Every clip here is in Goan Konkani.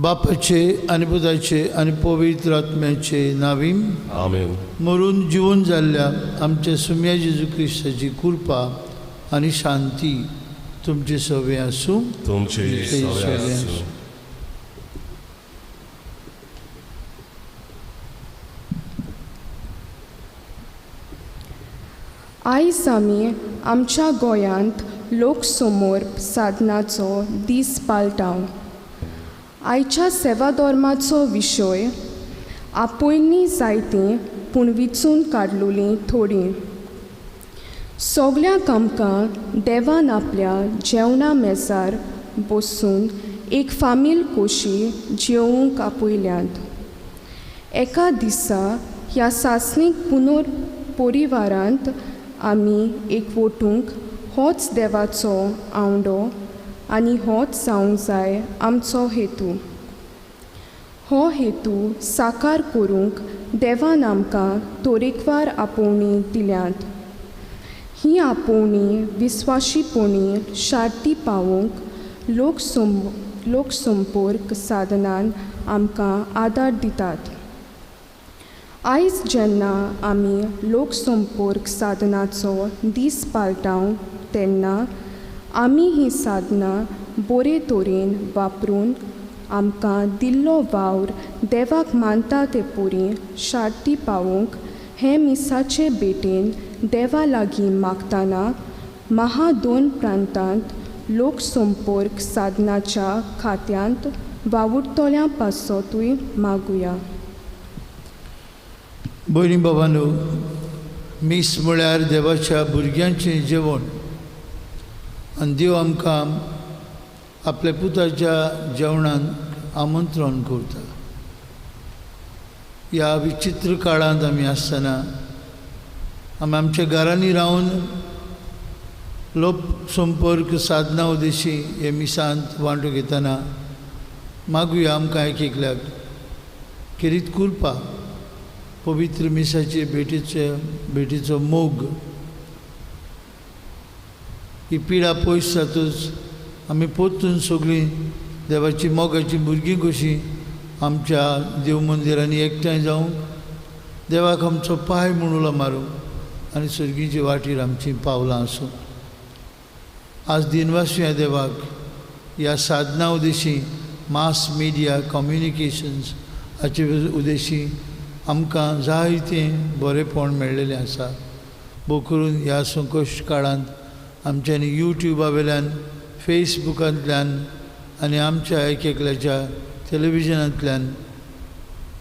बापाचे आनी पुताचे आनी पवित्र आत्म्याचे नावीम आमेन. मरून जिवन जाल्ल्या आमच्या सुम्या जेजू क्रिस्ताची कृपा आनी शांती तुमचे सवे आसूं. तुमचे सवे आसूं. आयज आमी आमच्या गोंयांत लोकसमोर साधनाचो दीस पाळटा. आयच्या सेवाधर्माचो विशय आपयल्लीं जायतीं पूण विचून काडलोलीं थोडीं. सगळ्यांक आमकां देवान आपल्या जेवणा मेजार बसून एक फामील कोशी जेवंक आपयल्यांत. एका दिसा ह्या सासणीक पुनर परिवारांत आमी एकवटूंक होच देवाचो आवंडो आनी होच जावंक जाय आमचो हेतू. हो हेतू साकार करूंक देवान आमकां तरेकवार आपोवणी दिल्यांत. ही आपोवणी विस्वाशीपणी शार्ती पावोवंक लोकसंपर्क साधनान आमकां आदार दितात. आयज जेन्ना आमी लोकसंपर्क साधनाचो दीस पाळटा तेन्ना आमी हीं साधनां बरे तरेन वापरून आमकां दिल्लो वावर देवाक मानता ते परी शार्ती पावोवंक हे मिसाचे भेटेन देवा लागीं मागतना महा दोन प्रांतांत लोकसंपर्क साधनाच्या खात्यांत वावुरतल्या पासतूय मागुया. भयणी बाबांनो, मीस म्हळ्यार देवाच्या भुरग्यांचें जेवण आनी देव आमकां आपल्या पुताच्या जेवणान आमंत्रण करता. ह्या विचित्र काळांत आमी आसतना आमी आमच्या घरांनी रावन लोकसंपर्क साधना उद्देशी हे मिसांत वांटो घेतना मागुया आमकां एक एकल्याक खेरीत कृपा, पवित्र मिसाचे भेटीचो मोग. ही पिडा पयस जातूच आमी परतून सगळीं देवाची मोगाची भुरगीं कशीं आमच्या देव मंदिरांनी एकठांय जावंक देवाक आमचो पांय म्हूण उलो मारूंक आनी सर्गीचे वाटेर आमचीं पावलां आसूं. आज दिनवासुया देवाक ह्या साधना उद्देशी मास मिडिया कम्युनिकेशन्स हाचे उद्देशी आमकां जायतें बरेंपण मेळ्ळेलें आसा. भोव करून ह्या संकश्ट काळांत आमच्यांनी युट्युबा वयल्यान, फेसबुकांतल्यान आनी आमच्या एक एकल्याच्या टेलिविजनांतल्यान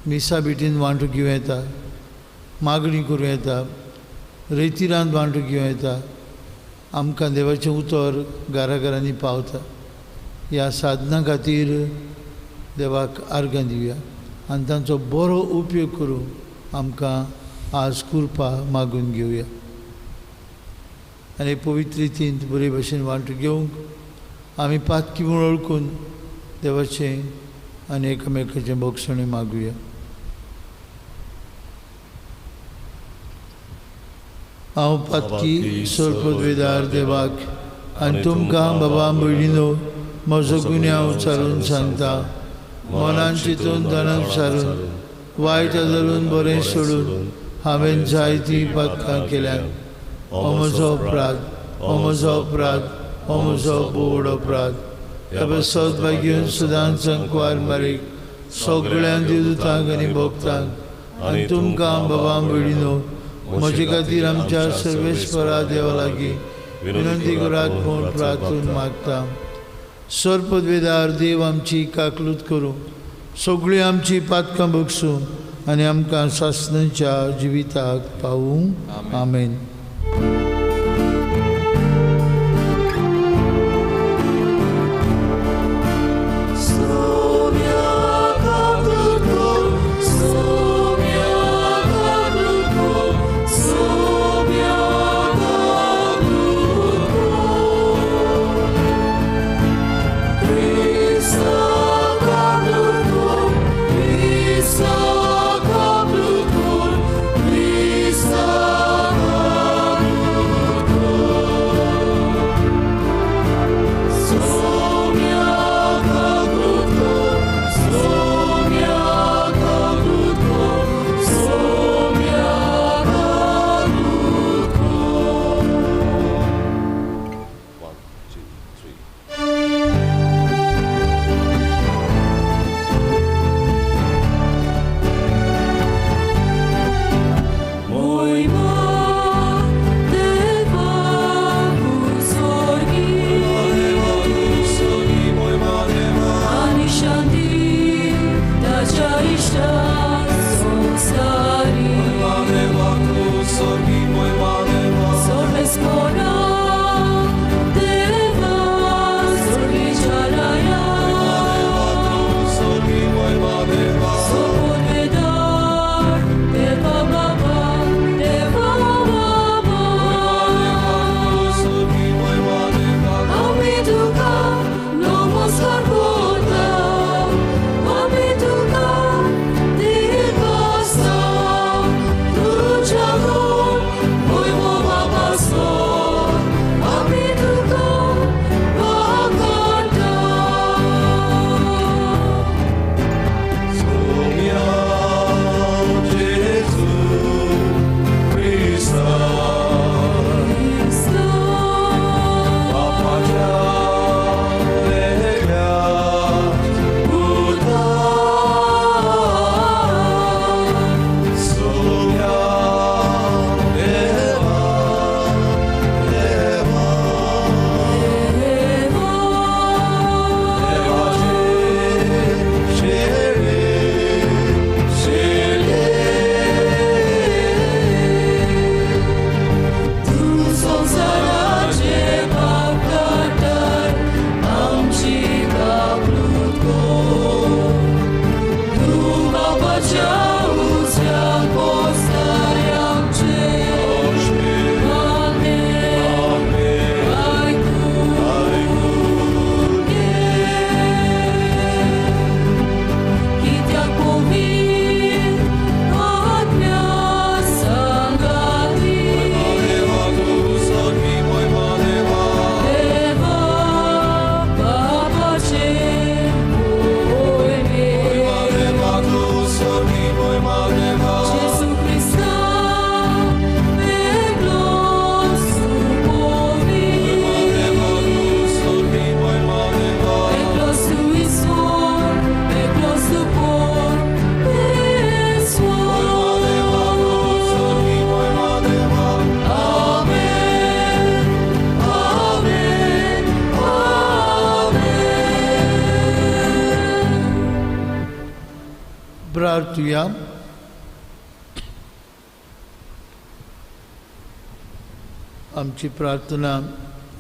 मिसा भेटीन वांटो घेवं येता, मागणी करूं येता, रेतिरांत वांटो घेवं येता. आमकां देवाचें उतर घरा घरांनी पावता. ह्या साधना खातीर देवाक आर्गां दिवया आनी तांचो बरो उपयोग करून आमकां आज कृपा मागून घेवया आनी पवित्र रितीन बरे भशेन वांटो घेवंक आमी पातकी म्हूण वळखून देवाचें आनी एकामेकाचें भोगसणें मागुया. हांव पातकी सर्पदवेदार देवाक आनी तुमकां बाबा भयणीनो म्हजो गुन्यांव चालून सांगता. मनान चिंतून धनान सारून वायट धरून बरें सोडून हांवें जायतीं पातकां केल्यांत. हो म्हजो अपराध, हो म्हजो अपराध, हो म्हजो बोड अपराध. ह्या सदभाग्यून सदांच संकवार मारीक सगळ्यांक देवदूतांक आनी भक्तांक आनी तुमकां बाबा भयणीनो म्हजे खातीर आमच्या सर्वेस्परा देवा लागीं विनंती करात म्हूण प्रार्थून मागता. सर्पदवेदार देव आमची काकलूत करूं, सगळीं आमची पातकां बगसूं आनी आमकां सासणाच्या जिविताक पावूं. आमेन. Lisa, प्रार्थुया. आमची प्रार्थना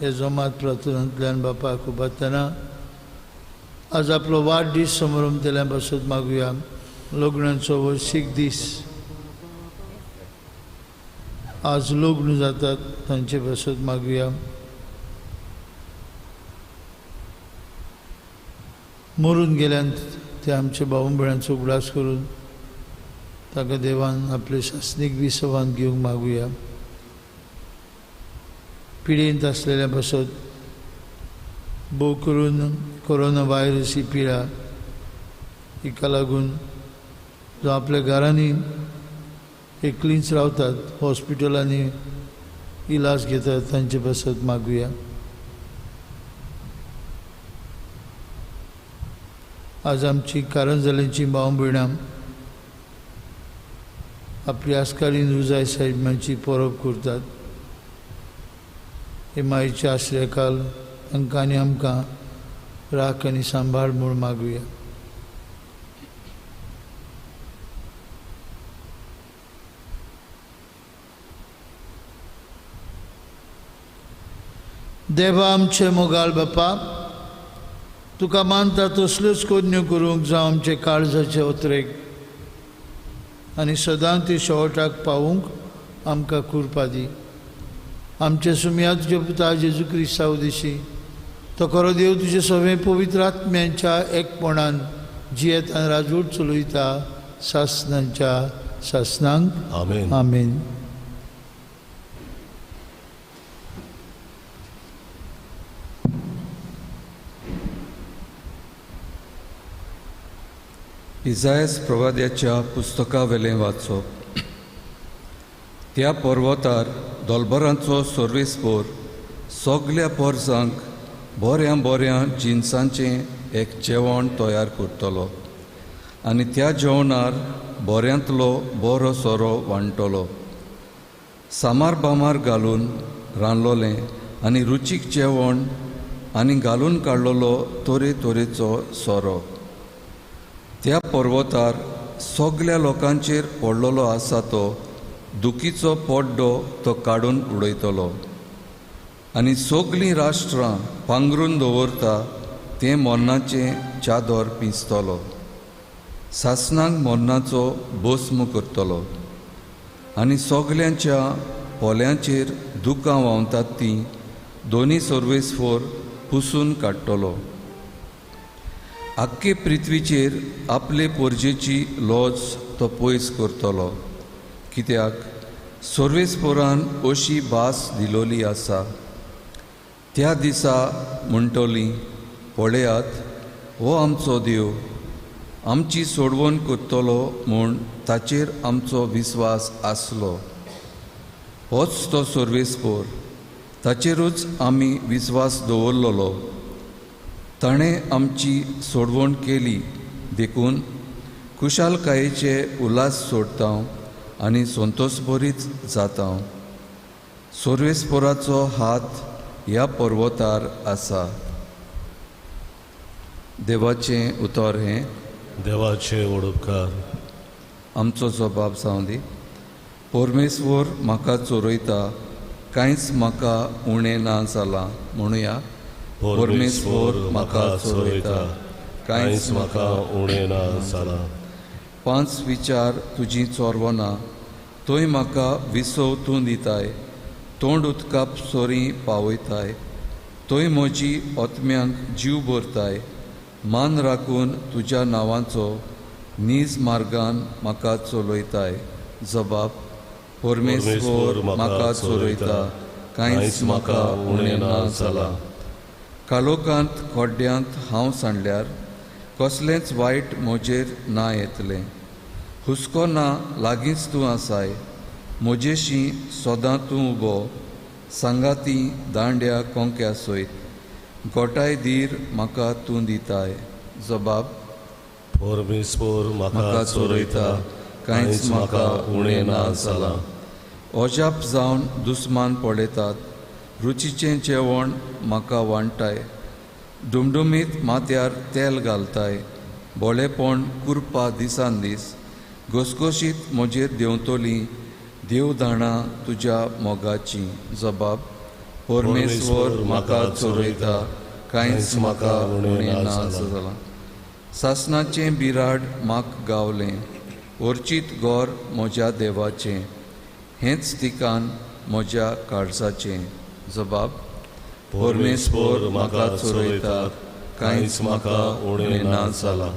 हे जमात प्रार्थनांतल्यान बापाक उबारतना आज आपलो वाडदीस समारंभ बसत मागुया. लग्नाचो वर्शीक दीस आज लग्न जातात तांचे बसत मागुया. मरून गेल्यान ते आमचे भाव भयणांचो उगडास करून ताका देवान आपले सासणीक विसवान घेवंक मागुया. पिडेंत आसलेल्या बसत भोव करून कोरोना व्हायरस ही पिडा हिका लागून जो आपल्या घरांनी एकलींच रावतात, हॉस्पिटलांनी इलाज घेतात तांचे बसत मागुया. आज आमची कारंजाल्यांची भाव भयणां आपली आस्कारीन रुजाय साहेबांची परब करतात. हे मायच्या आश्रयाखाल तांकां आनी आमकां राख आनी सांबाळ म्हूण मागुया. देवा आमचे मोगाळ बापा, तुका मानता तसल्योच कोन्यो करूंक जावं आमचे काळजाचे ओतरेक आनी सदां ती शेवटाक पावूंक आमकां कुरपा दी. आमचे सुमया तुज्या पुता जेजू क्रिस्ता उदेशी तो खरो देव तुजे सगळे पवित्र आत्म्यांच्या एकपणान जियेत आनी राजवट चलयता सासनांच्या सासनांक. आमेन. आमेन. इजायस प्रवाद्याच्या पुस्तकावेलें वाचप. त्या पर्वतार दोलबरांचो सर्वेस्पोर सगल्या पोरसांक बऱ्या बऱ्या जिनसांचें एक जेवण तयार करतलो आनी त्या जेवणार बऱ्यांतलो बरो सोरो वांट्टलो. सामार बामार घालून रांदलोलें आनी रुचीक जेवण आनी घालून काडलेलो तरेतरेचो सोरो. त्या पर्वतार सगल्या लोकांचेर पडलेलो आसा तो दुखीचो पड्डो तो काडून उडयतलो आनी सगलीं राष्ट्रां पांगरून दवरता तें मरणाचें चादर पिंजतलो. सासणांक मरणाचो भस्म करतलो आनी सगल्यांच्या पोल्यांचेर दुकां व्हांवतात तीं दोनी सर्वेस्फोर पुसून काडटलो. आख्खे पृथ्वीचेर आपले पोरजेची लॉज तो पयस करतलो, कित्याक सर्वेस्पोरान अशी भास दिलोली आसा. त्या दिसा म्हणटली, पळयात हो आमचो देव, आमची सोडवण करतलो म्हूण ताचेर आमचो विस्वास आसलो. होच तो सर्वेस्पोर, ताचेरूच आमी विस्वास दवरलेलो. ताणें आमची सोडवण केली, देखून खुशालकायेचे उल्हास सोडता आनी संतोषभरीत जाता. सर्वेस्पोराचो हात ह्या पर्वतार आसा. देवाचें उतर हें. देवाचे उपकार. आमचो जबाब जावं दी. परमेश्वर म्हाका चोरयता, कांयच म्हाका उणें ना जालां म्हणुया. परमेश्वर म्हाका चोरयता, कांयच म्हाका उणें ना जालां. पांच विचार तुजी चोरवना, थंय म्हाका विसव तूं दिताय. तोंड उदकाप सोरी पावयताय, थंय म्हजी आत्म्यांक जीव भरताय. मान राखून तुज्या नांवाचो नीज मार्गान म्हाका चलयताय. जबाब. परमेश्वर म्हाका चोरयता, कांयच म्हाका उणें ना जालां. कालोकांत खड्ड्यांत हांव सांडल्यार कसलेंच वायट म्हजेर ना येतलें. हुस्को ना लागींच तूं आसाय, म्हजेशी सदां तूं उबो. सांगाती दांड्या कोंक्या सयत गोठाय धीर म्हाका तूं दिताय. जबाब. परमेश्वर म्हाका चोरयता, कांयच म्हाका उणें ना जालां. अजाप जावन दुस्मान पळयतात, रुचीचें जेवण म्हाका वांट्टाय. डुमडुमीत माथ्यार तेल घालताय, बोलेपण कुरपा दिसान दीस घसघशीत म्हजेर देंवतली देवदाणां तुज्या मोगाची. जबाब परमेश्वर म्हाका चोरयता कांयच म्हाका उणें ना जालां. सासणाचें बिराड म्हाका गावलें वर्चीत गोर म्हज्या देवाचें हेंच ठिकाण म्हज्या काळजाचें. जबाब परमेश्वर म्हाका चोरयता कांयच म्हाका उणें ना जालां.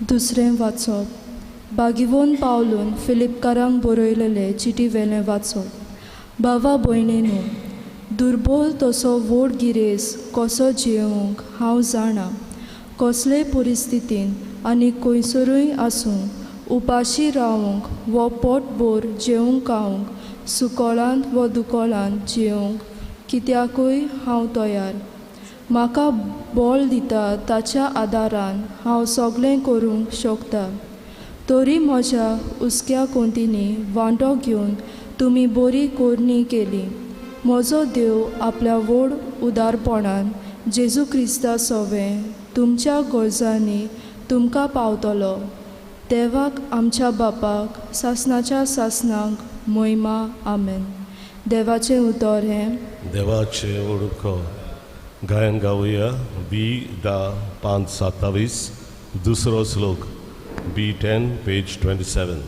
दुसरें वाचप बागिवोन पावलून फिलिपकारांक बरयलेले चिटी वेलें वाचप. भावा भयणीनू, दुर्बोल तसो व्हड गिरेस कसो जियेवंक हांव जाणा. कसलेय परिस्थितीन आनी खंयसरूय आसूं, उपाशी रावंक वो पोटभर जेवंक खावंक, सुकोळांत वो दुकोळांत जियेवंक कित्याकूय हांव तयार. म्हाका बळ दिता ताच्या आदारान हांव सगळें करूंक शकता. तरी म्हज्या हुस्क्या कोंतींनी वांटो घेवन तुमी बरी कोरणी केली. म्हजो देव आपल्या व्हड उदारपणान जेजू क्रिस्ता सवें तुमच्या गरजांनी तुमकां पावतलो. देवाक आमच्या बापाक सासणाच्या सासणाक मोहिमा. आमेन. देवाचें उतर हें देवाचें उडको. गायन गावया बी 10 5 27 दुसरो श्लोक बी 10 पेज 27.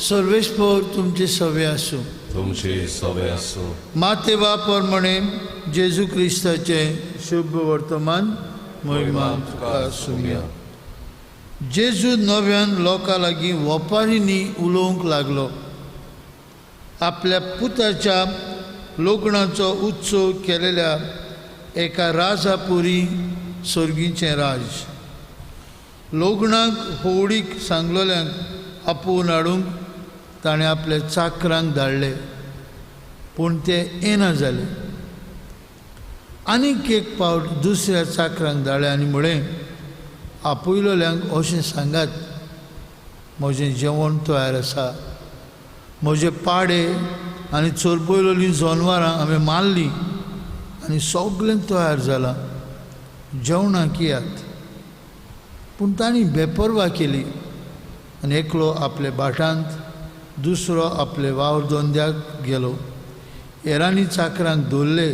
सर्वेस्पोर तुमचे सवे आसूं. तुमचे सवे आसूं. माते बापर म्हणे जेजू क्रिस्ताचे शुभ वर्तमान महिमा तुका आसुया. जेजू नव्यान लोकां लागीं वपारींनी उलोवंक लागलो. आपल्या पुताच्या लग्नाचो उत्सव केलेल्या एका राजापुरी सर्गीचें राज. लग्नाक होवडीक सांगलोल्यांक आपोवन हाडूंक ताणें आपल्या चाकरांक धाडले, पूण ते येना जाले. आनीक एक पावट दुसऱ्या चाकरांक धाडले आनी म्हळें, आपयलोल्यांक अशें सांगात, म्हजें जेवण तयार आसा, म्हजे पाडे आनी चोरपयलोलीं जनवरां हांवें मारलीं आनी सगळें तयार जालां, जेवणाक येयात. पूण तांणी बेपर्वा केली आनी एकलो आपले भाटांत, दुसरो आपले वावर धंद्याक गेलो. हेरांनी चाकरांक दवरले,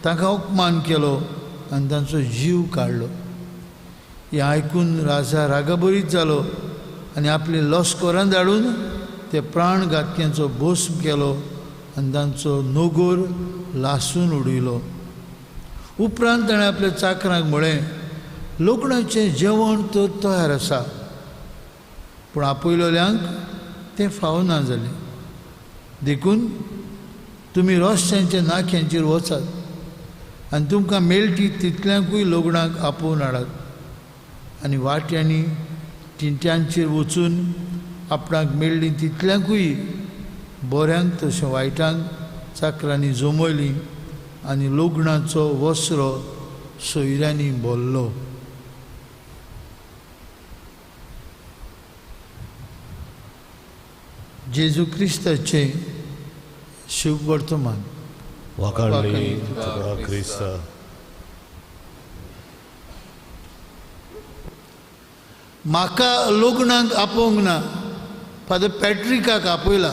तांकां अपमान केलो आनी तांचो जीव काडलो. हें आयकून राजा रागाबरीत जालो आनी आपले लश्करान धाडून ते प्राणघातक्यांचो भस्म केलो आनी तांचो नोगोर लासून उडयलो. उपरांत ताणें आपल्या चाकरांक म्हळें, लग्नाचें जेवण तर तयार आसा, पूण आपयलोल्यांक तें फावना जालें. देखून तुमी रस्त्यांच्या नाक्यांचेर वचात आनी तुमकां मेळटी तितल्यांकूय लग्नाक आपोवन हाडात. आनी वाट्यांनी तिंट्यांचेर वचून आपणाक मेळ्ळीं तितल्यांकूय बऱ्यांक तशें वायटांक चाकरांनी जमयलीं आनी लग्नाचो वसरो सोयऱ्यांनी भरलो. जेजू क्रिस्ताचें शुभ वर्तमान. वाखाणणी तुका क्रिस्ता. म्हाका लग्नाक आपोवंक ना, फादर पॅट्रिकाक आपयला.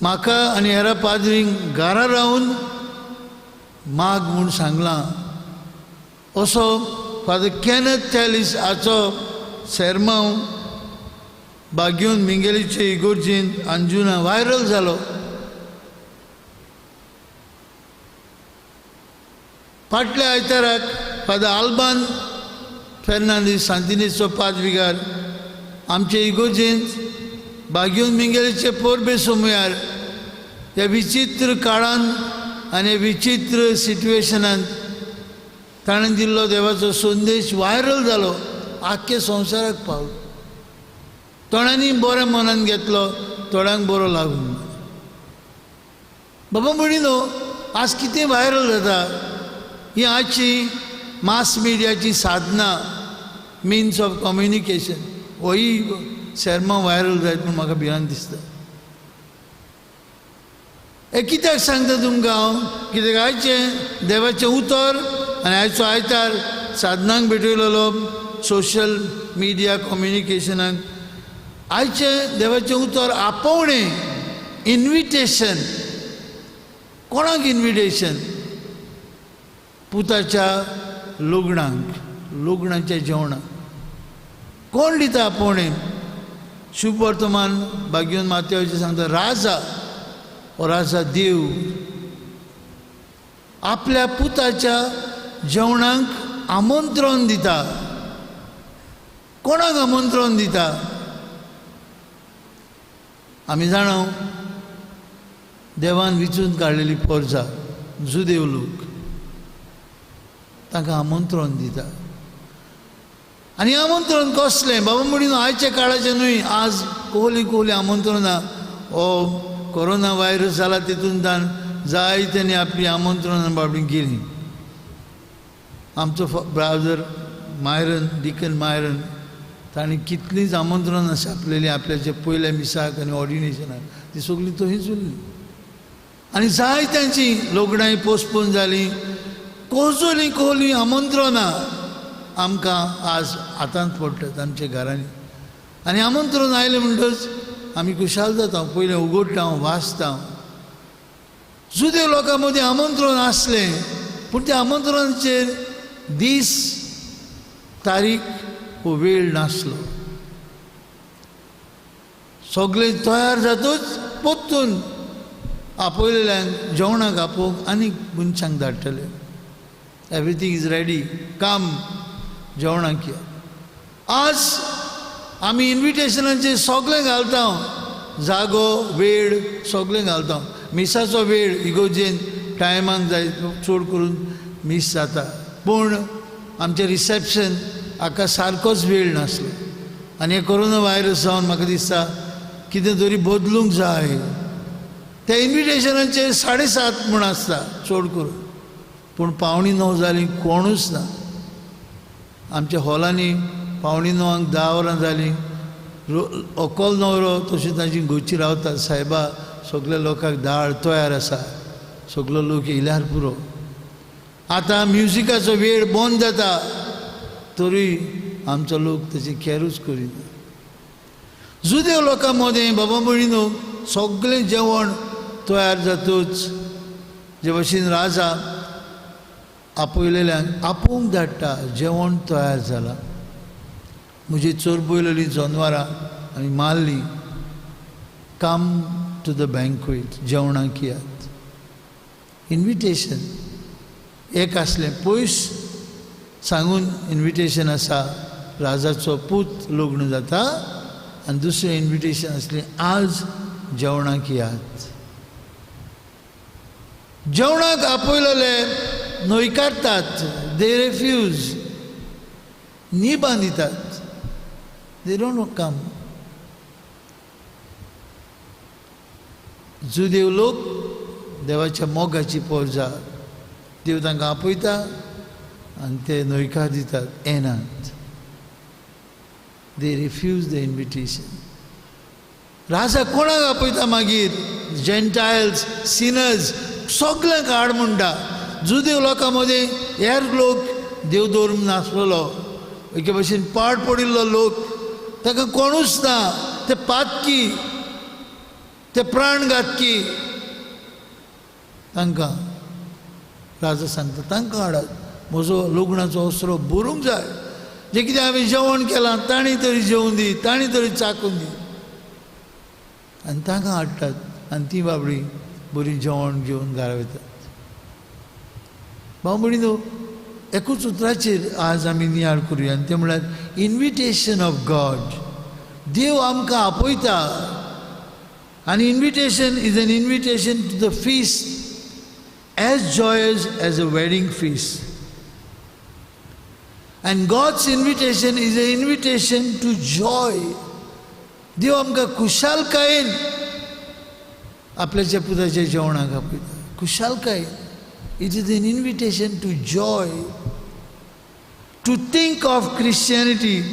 म्हाका आनी हेरा पाद्रींक घरा रावन माग म्हूण सांगलां. असो फादर कॅनथ टॅलिस हाचो सेरमांव बागेवन मिंगेलीचे इगोर्जीन अंजुना व्हायरल जालो. फाटल्या आयताराक फादर आल्बान फेर्नांदीस सांतिनेजचो पादविगार आमचे इगोर्जेंत बागेवन मिंगेलीचे पोरबे सोमयार ह्या विचित्र काळान आनी विचित्र सिट्युएशनान ताणें दिल्लो देवाचो संदेश व्हायरल जालो, आख्खे संवसाराक पावलो. थोड्यांनी बरें मनान घेतलो, थोड्यांक बरो लागून. बाबा म्हणिनो आज कितें व्हायरल जाता ही आजची मास मिडियाची साधना, मिन्स ऑफ कम्युनिकेशन, होय शर्मा व्हायरल जायत म्हूण म्हाका भिरांत दिसता. हें कित्याक सांगता तुमकां हांव, कित्याक आयचें देवाचें उतर आनी आयचो आयतार साधनांक भेटयलेलो सोशल मिडिया कम्युनिकेशनाक आयचें देवाचें उतर आपोवणें, इन्विटेशन. कोणाक इन्विटेशन? पुताच्या लग्नाक, लग्नाच्या जेवणाक. कोण दिता आपोवणें? शुभ वर्तमान बागेवन माथ्यावचें सांगता, राजा हो राजा देव आपल्या पुताच्या जेवणाक आमंत्रण दिता. कोणाक आमंत्रण दिता? आमी जाणा देवान विचून काडलेली पोरजा जुदेव लोक तांकां आमंत्रण दिता. आनी आमंत्रण कसलें? बाबा म्हणून आयच्या काळाचें न्हय, आज कोहली कोहली आमंत्रणां, हो कोरोना व्हायरस जाला तितून जाय तेणी आपली आमंत्रणां बाबडी गेली. आमचो ब्रादर मायरन, डिकन मायरन, ताणें कितलींच आमंत्रणां छापलेलीं आपल्याच्या पयल्या मिसाक आनी ऑर्डिनेशनाक, ती सगळीं थंयच उरली. आनी जाय तांची लग्नांय पोस्टपोन जालीं, कोजोलीं कोहली आमंत्रणां आमकां आज हातांत पडटात आमच्या घरांनी. आनी आमंत्रण आयलें म्हणटच आमी खुशाल जाता, पयलें उगडटा, वाचता. जुदेव लोकां मदीं आमंत्रण आसलें, पूण त्या आमंत्रणाचेर दीस, तारीख हो वेळ नासलो. सगळें तयार जातूच परतून आपयलेल्यांक जेवणाक आपोवंक आनीक मनशांक धाडटले. एवरीथींग is ready, काम जेवणाक या. आज आमी इन्विटेशनाचेर सगळें घालता, जागो वेळ सगळें घालता. मिसाचो वेळ इगोर्जेन टायमाक जाय, चड करून मीस जाता, पूण आमचें रिसेप्शन हाका सारकोच वेळ नासलो. आनी हे कोरोना व्हायरस जावन म्हाका दिसता कितें तरी बदलूंक जाय. त्या इन्विटेशनाचेर 7:30 म्हूण आसता चड करून, पूण 8:45 जालीं कोणूच ना. आमच्या हॉलांनी 8:45 10 वरां जालीं, अकल नवरो तशें तांची घरची रावतात, सायबा सगल्या लोकांक दाळ तयार आसा, सगलो लोक येयल्यार पुरो. आतां म्युजिकाचो वेळ बंद जाता तरी आमचो लोक ताची कॅरूच करिना. जुदेव लोकां मदें बाबा भयणीनो सगळें जेवण तयार जातूच जे भशेन राजा आपयलेल्यांक आपोवंक धाडटा, जेवण तयार जालां, म्हजी चोरबयलेलीं जनवरां आनी मारलीं, कम टू the banquet, जेवणाक यात. इन्विटेशन एक आसलें पयस सांगून इन्विटेशन आसा, राजाचो पूत लग्न जाता, आनी दुसरें इन्विटेशन आसलें आज जेवणाक यात. जेवणाक आपयलेले न्हयकारतात, दे रेफ्यूज, निबां दितात, they don't come. जुदेव लोक देवाच्या मोगाची पोरजा, देव तांकां आपयता आनी ते न्हयकार दितात, येनात, दे रिफ्यूज the invitation. राजा कोणाक आपयता मागीर? जेंटायल्स, सिनर्स, सगळ्यांक हाड म्हणटा. जुदेव लोकां मदीं हेर लोक देव धर्म नासलेलो, एके भशेन पाड पडिल्लो लोक, ताका कोणूच ना, ते पातकी, ते प्राणघातकी, तांकां राजा सांगता तांकां हाडात, म्हजो लग्नाचो असरो भरूंक जाय, जें कितें हांवें जेवण केलां तांणी तरी जेवूं दी, तांणी तरी चाकून दी. आनी तांकां हाडटात आनी ती बाबडी बरी जेवण घेवन घरा वतात. भाव भयणीनो, एकूच उतराचेर आज आमी नियाळ करुया आनी तें म्हळ्यार इन्विटेशन ऑफ गॉड. देव आमकां आपयता आनी invitation is an invitation to the feast as joyous as a wedding feast. And God's invitation is an invitation to joy. देव आमकां खुशालकायेन आपल्याच्या पुताच्या जेवणाक आपयता, खुशालकायेन. It is an invitation to joy. To think of Christianity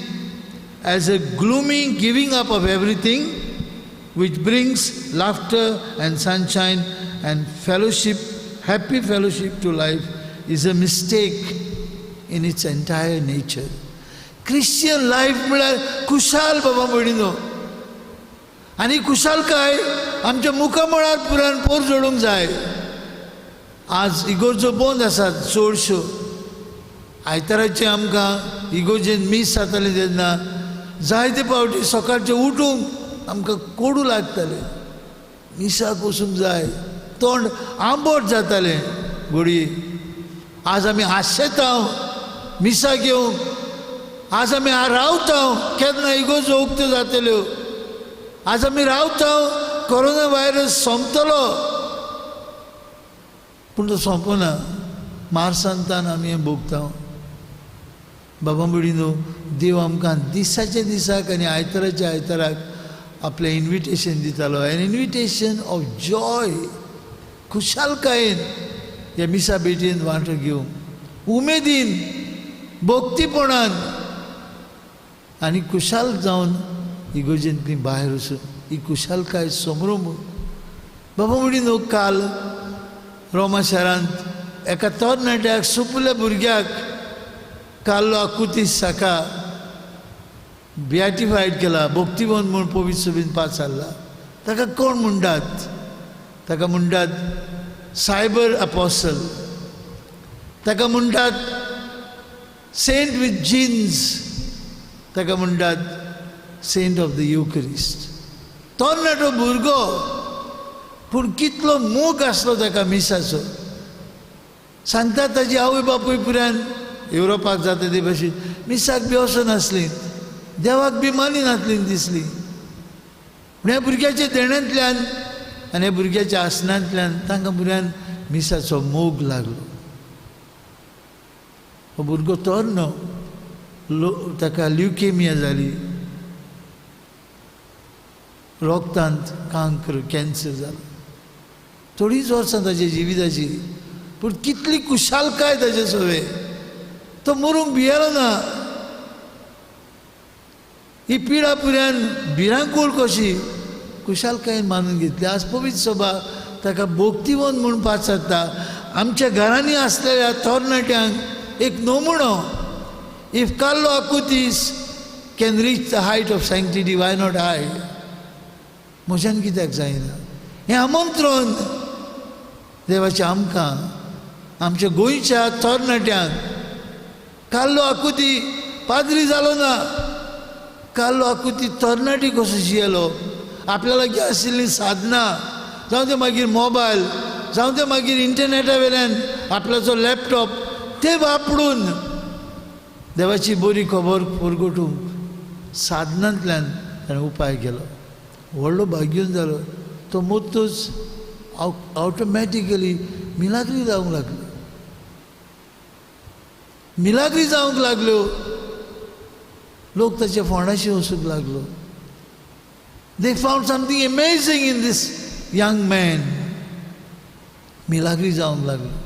as a gloomy giving up of everything which brings laughter and sunshine and fellowship, happy fellowship to life, is a mistake in its entire nature. Christian life म्हळ्यार खुशाल बाबा भयणीनो, आनी खुशालकाय आमच्या मुखामळार पुरान पोर जोडूंक जाय. आज इगोर्जो बंद आसात चडश्यो, आयताराचें आमकां इगोर्जेन मीस जातालें तेन्ना जायते फावटी सकाळचें उठूंक आमकां कोडू लागतालें, मिसाक वचूंक जाय, तोंड आंबट जातालें घडये. आज आमी आशेता मिसाक येवंक, आज आमी रावता केन्ना इगोर्जो उक्त्यो जातल्यो, आज आमी रावता कोरोना व्हायरस सोंपतलो, पूण तो सोंपना. मार्सांतान आमी हें भोगता. बाबा भयणीनो, देव आमकां दिसाच्या दिसाक आनी आयताराच्या आयताराक आपलें इन्विटेशन दितालो, एन इन्विटेशन ऑफ जॉय. खुशालकायेन ह्या मिसा भेटीन वांटो घेवंक, उमेदीन, भक्तीपणान आनी खुशाल जावन इगोर्जेंतली भायर वचून ही खुशालकाय समरूंक. बाबा भयणीनो, काल रोमा शारांत एका तरणाट्याक, सुपुल्ल्या भुरग्याक, कार्लो आकुतीस हाका बियाटिफायड केला, भक्तिवंत म्हूण पवित्र सभेन पाचारला. ताका कोण म्हणटात? ताका म्हणटात सायबर अपोसल, ताका म्हणटात सेंट विथ जिन्स, ताका म्हणटात सेंट ऑफ the Eucharist. तरणाटो भुरगो, पूण कितलो मोग आसलो ताका मिसाचो. सांगतात ताजी आवय बापूय पुरान युरोपाक जाता ते भशेन मिसाक बी वचनासली, देवाक बी मानिनासली दिसली. पूण ह्या भुरग्याच्या देण्यांतल्यान आनी ह्या भुरग्याच्या आसनांतल्यान तांकां भुरग्यान मिसाचो मोग लागलो. हो भुरगो तरनो, ताका ल्युकेमिया जाली, रोगतांत कांक्र कॅन्सर जालो. थोडींच वर्सां ताच्या जिविताची, पूण कितली खुशालकाय ताचे सवे. तो मरूंक भियेलो ना. ही पिडा पुऱ्यान भिरांकूळ कशी खुशालकायेन मानून घेतली. आज पवित्र सभा ताका भक्तिवंत म्हूण पाचारता. आमच्या घरांनी आसलेल्या तरणाट्यांक एक नमुनो, if Carlo Acutis can reach the height of sanctity, why not I? म्हज्यान कित्याक जायना? हें आमंत्रण देवाचें आमकां, आमच्या गोंयच्या तरणाट्यांक. कार्लो आकुती पाद्री जालो ना, कार्लो आकुती तरणाटी कसो जियेलो, आपल्या लागीं आशिल्लीं साधनां, जावं तें मागीर मोबायल, जावं तें मागीर इंटरनेटा वयल्यान आपल्याचो लॅपटॉप, ते वापरून देवाची बरी खबर परगटूंक साधनांतल्यान ताणें उपाय केलो. व्हडलो भाग्यून जालो. तो मोत्तूच ऑटोमॅटिकली मिलाग्री जावंक लागल्यो, मिलाग्री जावंक लागल्यो. लोक ताच्या फोंडाशी वचूंक लागलो. They found something amazing in this young man. Milagre जावंक लागल्यो,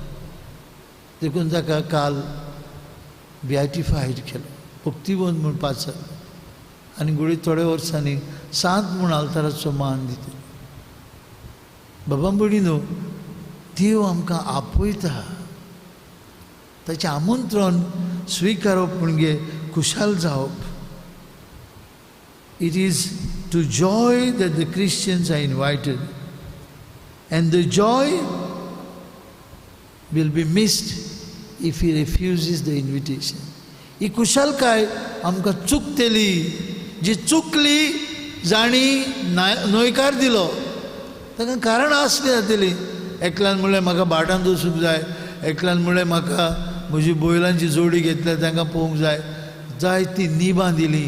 देखून ताका काल बियाटिफायड केलो, भक्तिवंत म्हूण पाचारलो आनी घडये थोड्या वर्सांनी सांत म्हूण आल्ताराचो मान दितलो. बाबा भयणीनो, देव आमकां आपयता, ताचें आमंत्रण स्विकारप म्हणजे खुशाल जावप. It is to joy that the Christians are invited and the joy will be missed if he refuses the invitation. ही खुशालकाय आमकां चुकतली, जी चुकली जाणी न्हयकार दिलो ताका कारण आसली जातली. एकल्यान म्हणलें म्हाका भाटांत वचूंक जाय, एकल्यान म्हणलें म्हाका म्हजी बैलांची जोडी घेतल्या तांकां पळोवंक जाय, जाय ती निबां दिली.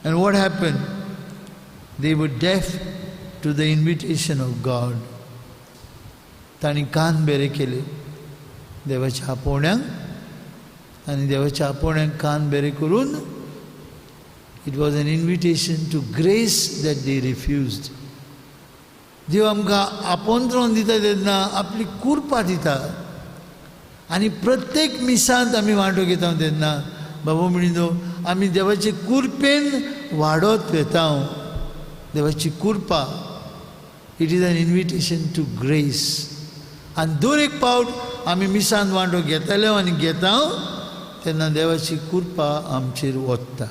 And what happened? They were deaf to the invitation of God. तांणी कान बेरे केले देवाच्या आपोवण्यांक आनी देवाच्या आपोवण्यांक कान बेरे करून it was an invitation to grace that they refused. देव आमकां आपोंत्रण दिता तेन्ना आपली कुरपा दिता आनी प्रत्येक मिसांत आमी वांटो घेता तेन्ना बाबा म्हणिनो आमी देवाचे कुरपेन वाडत वेता. देवाची कुरपा, it is an invitation to grace. आनी दर एक पावट आमी मिसांत वांटो घेताले आनी घेता तेन्ना देवाची कुरपा आमचेर वता.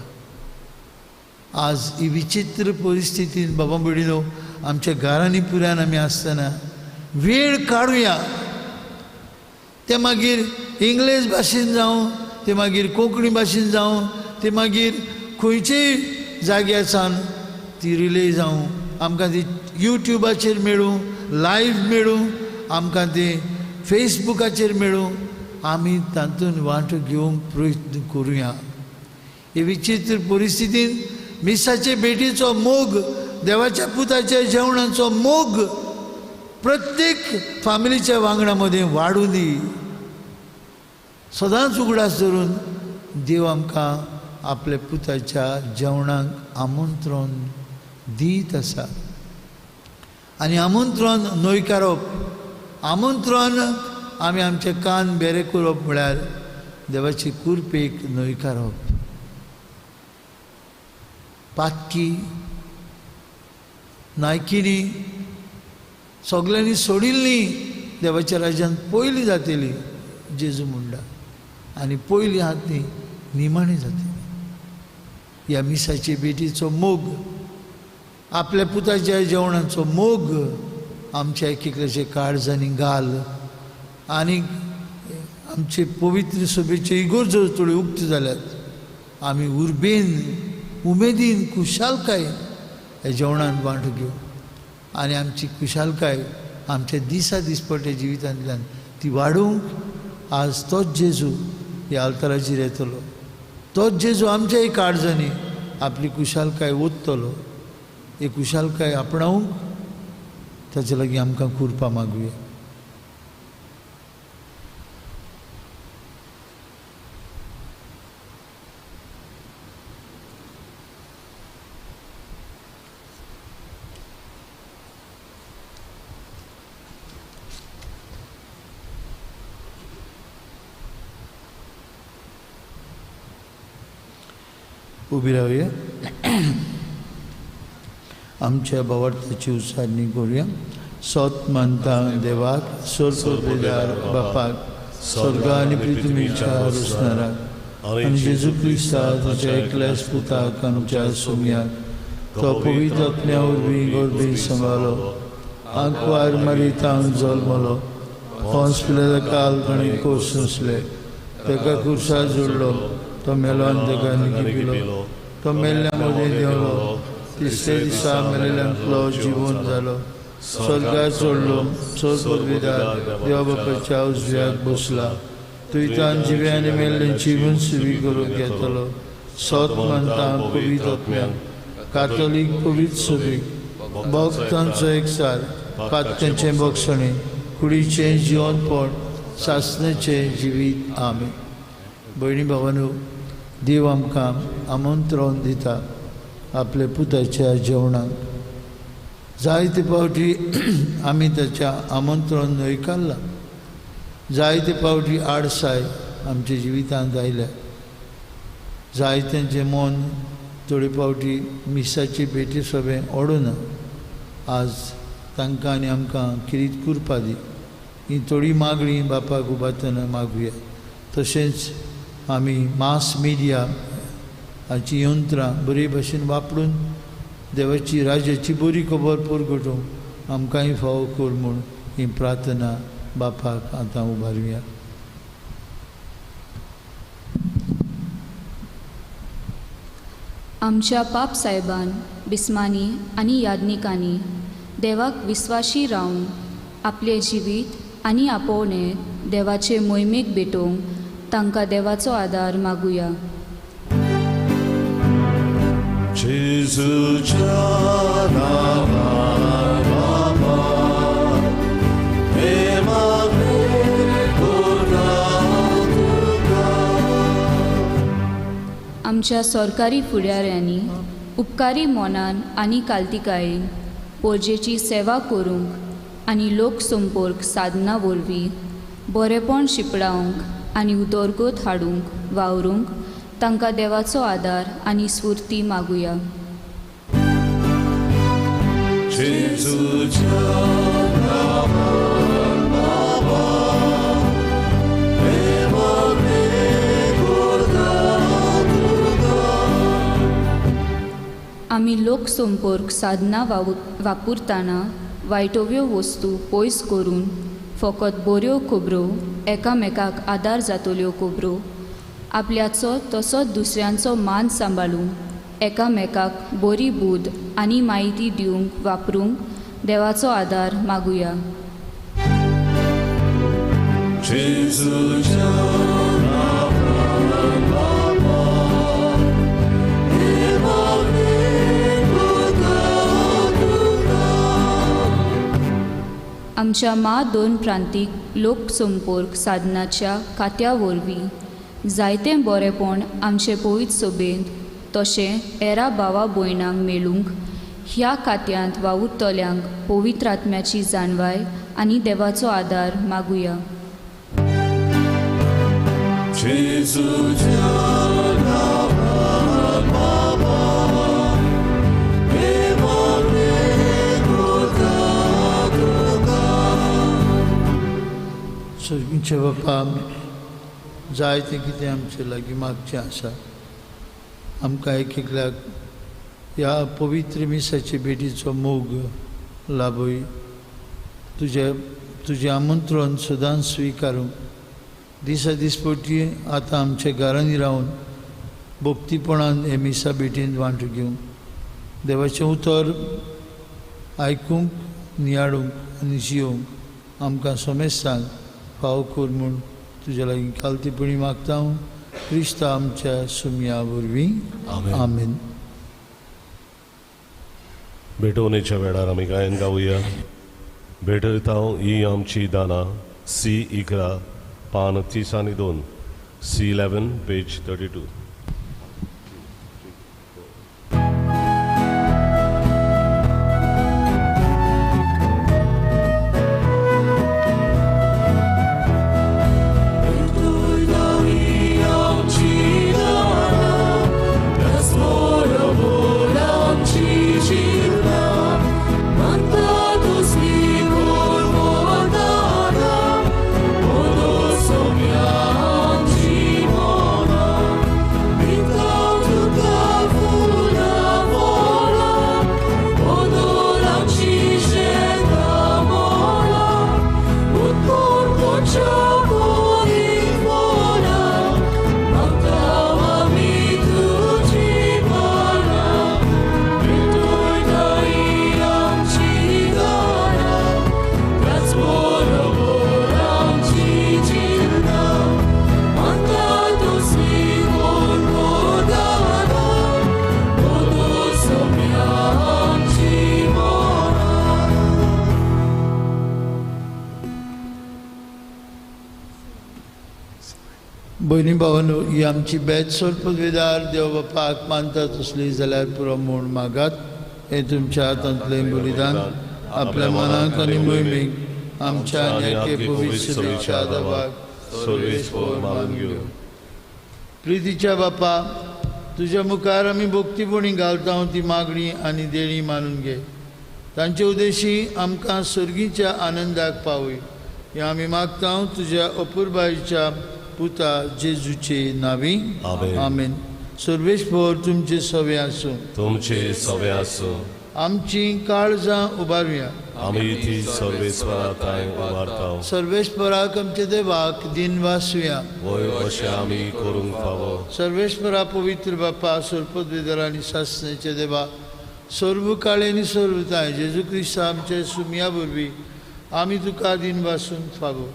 आज ही विचित्र परिस्थितीन बाबा भयणीनो आमच्या घरांनी पुरान आमी आसतना वेळ काडुया, ते मागीर इंग्लीश भाशेन जावं, ते मागीर कोंकणी भाशेन जावं, ते मागीर खंयचेय जाग्यार सावन ती रिले जावं, आमकां ती युट्यूबाचेर मेळूं, लायव्ह मेळूं, आमकां ती फेसबुकाचेर मेळूं, आमी तातूंत वांटो घेवंक प्रयत्न करुया. हे विचित्र परिस्थितीन मिसाचे भेटीचो मोग, देवाच्या पुताच्या जेवणाचो मोग प्रत्येक फामिलीच्या वांगडा मदें वाडूं दी. सदांच उगडास धरून देव आमकां आपल्या पुताच्या जेवणाक आमंत्रण दीत आसा. आनी आमंत्रण न्हयकारप, आमंत्रण आमी आमचे कान बेरे करप म्हळ्यार देवाची कुरपेक न्हयकारप. पातकी नायकिणी सगल्यांनी सोडिल्ली देवाच्या राज्यान पयली जातली जेजू म्हणटा, आनी पयली आहा ती निमाणी जातली. ह्या मिसाचे भेटीचो मोग, आपल्या पुताच्या जेवणाचो मोग आमच्या एक एकल्याचे काळजांनी घाल आनी आमचे पवित्र सभेचे इगर्जो थोड्यो उक्त्यो जाल्यात, आमी उर्बेन उमेदीन खुशालकायेन ह्या जेवणान वांटो घेवं आनी आमची खुशालकाय आमच्या दिसा दिसपट्ट्या जिवितांतल्यान ती वाडोवंक आज तोच जेजू ह्या आल्ताराचेर येतलो, तोच जेजू आमच्याय काळजांनी आपली खुशालकाय ओततलो. ही खुशालकाय आपणावंक ताचे लागीं आमकां कुरपा मागुया. उबी रावया, आमच्या भावार्थाची उच्चारणी करूया. सोत मानता देवाक, सोरपदार बापाक, स्वर्ग आनी पृथ्वीच्या रचणाराक आनी जेजू क्रिस्ता ताच्या एकल्याच पुताक आमच्या सोम्याक, तो पवित्र आत्म्या वरवीं गर्भी सांबाळ्ळो, आंकवार मारितांक जल्मलो, पोंस पिलेल्या काल ताणें कोस सोंसले, ताका कुर्सा जोडलो, तो मेलो आनी ताका निगिपिलो, तो मेल्ल्या मदें देंवलो, तिसरे दिसा मेलेल्यांतलो जिवन जालो, स्वर्गार चडलो, सोरपदवीदार देवा बापाच्या उजव्याक बसला, थंयच्यान जिव्या आनी मेल्ल्यांची मनसुबी करूंक येतलो. सोत मानता पवित्र आत्म्याक, कातोलीक पवित्र सभेक, भक्तांचो एकसार, पात्यांचें भोगसणें, कुडीचें जिवनपण, सासणाचें जिवीत. आमेन. भयणी भावानो, देव आमकां आमंत्रण दिता आपल्या पुताच्या जेवणाक. जायते फावटी आमी ताच्या आमंत्रण न्हयकारलां, जायते फावटी आडसाय आमच्या जिवितांत आयल्या, जायत्यांचें मन थोडे फावटी मिसाची भेटी सोबें ओडना. आज तांकां आनी आमकां किरीत कुरपा दी. ही थोडी मागणी बापाक उबातना मागुया. तशेंच आमी मास मिडिया हाचीं यंत्रां बरे भाशेन वापरून देवाची राज्याची बरी खबर परगटूंक आमकांय फावो कर म्हूण ही प्रार्थना बापाक आतां उबारुया. आमच्या पाप साहेबान बिस्मानी आनी याज्ञिकांनी देवाक विस्वाशी रावन आपलें जिवीत आनी आपोवणें देवाचे मोहिमेक भेटोवंक तांकां देवाचो आदार मागुया. जेजूच्या नांवान बाबा हे मागणें करता तुका. आमच्या सरकारी फुडाऱ्यांनी उपकारी मनान आनी कालतिकायेन पोरजेची सेवा करूंक आनी लोकसंपर्क साधना वरवीं बरेपण शिंपडावंक आनी उदरगत हाडूंक वावरूंक तांकां देवाचो आदार आनी स्फूर्ती मागुया. जेजूच्या नांवान बाबा हे मागणें करता तुका. आमी लोकसंपर्क साधना वापरतना वायटोव्यो वस्तू पयस करून फकत बऱ्यो खबरो एकामेकाक आदार जातल्यो खबरो आपल्याचो तसोच दुसऱ्यांचो मान सांबाळूंक एकामेकाक बरी बूद आनी म्हायती दिवंक वापरूंक देवाचो आदार मागुया. जेजूच्या नांवान बाबा हे मागणें करता तुका. आमच्या मा दोन प्रांतीक लोकसंपर्क साधनाच्या खात्या वरवीं जायतें बरेपण आमचे पवित्र सभेंत तशें हेरा भावा भयणांक मेळूंक ह्या खात्यांत वावुरतल्यांक पवित्र आत्म्याची जाणवाय आनी देवाचो आदार मागुया. जेजूच्या नांवान बाबा हे मागणें करता तुका. सर्गीचे बापा जायतें कितें आमचे लागीं मागचें आसा. आमकां एक एकल्याक ह्या पवित्र मिसाचे भेटीचो मोग लाभय. तुजें आमंत्रण सदांच स्विकारूंक दिसा दिसपटी आतां आमच्या घरांनी रावन भक्तीपणान हे मिसा भेटींत वांटो घेवंक देवाचें उतर आयकूंक नियाळूंक आनी जियोवंक आमकां समेस्तांक फावो कर म्हूण तुज्या लागीं कालतीपणी मागता हांव क्रिस्ता आमच्या सुमया वरवीं. आमेन. भेटवणेच्या वेळार आमी गायन गावया. भेटयता ही आमची दानां सी 11 पान 32 C11 page 32. भयणी भावांनो, ही आमची बेत सोर पदवीदार देव बापाक मानता तसली जाल्यार पुरो म्हूण मागात. हें तुमच्या हातांतलें बलिदान आपल्या मनाक आनी मोहिमेक आमच्या आनी एके पवित्र सभेच्या दबाक मानून घेवं. प्रितीच्या बापा, तुज्या मुखार आमी भक्तीपणी घालता ती मागणी आनी देणी मानून घे. तांचे उद्देशी आमकां सर्गीच्या आनंदाक पावय हें आमी मागता तुज्या अपुरबायेच्या पुता जेजूचे नावी. आमेन. सर्वेस्पर तुमचे सवे आसूं. तुमचे सवे आसूं. आमची काळजां उबारुया. आमी ती सर्वेस्परा थांय उबारता. सर्वेस्पराक आमच्या देवाक दिन वासुया. वय अशें आमी करूंक फावो. सर्वेस्परा पवित्र बापा, सर्पद्वेदर आनी सासण्याच्या देवा, सर्व काळे आनी सर्व ताय जेजू क्रिस्ता आमच्या सुमया वरवीं आमी तुका दिन वासूंक फावो.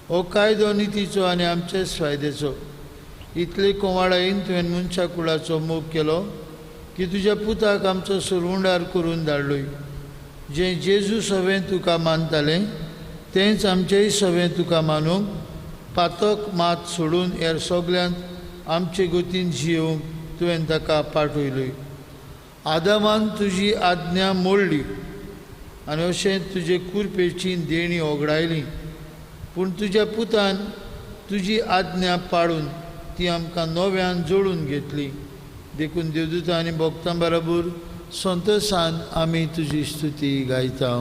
हो कायदो नितीचो आनी आमच्याच फायद्याचो. इतले कोवाळायेन तुवें मनशा कुळाचो मोग केलो की तुज्या पुताक आमचो सरवंडार करून धाडलोय. जें जेजू सवें तुका मानतालें तेंच आमचेय सवें तुका मानूंक, पातक मात सोडून हेर सगल्यांत आमचे गतीन जियोवंक तुवें ताका पाठयलोय. आदामान तुजी आज्ञा मोडली आनी अशें तुजे कुरपेची देणी ओगडायली, पूण तुज्या पुतान तुजी आज्ञा पाळून ती आमकां नव्यान जोडून घेतली. देखून देवदूतां आनी भक्तां बरोबर संतोशान आमी तुजी स्तुती गायता.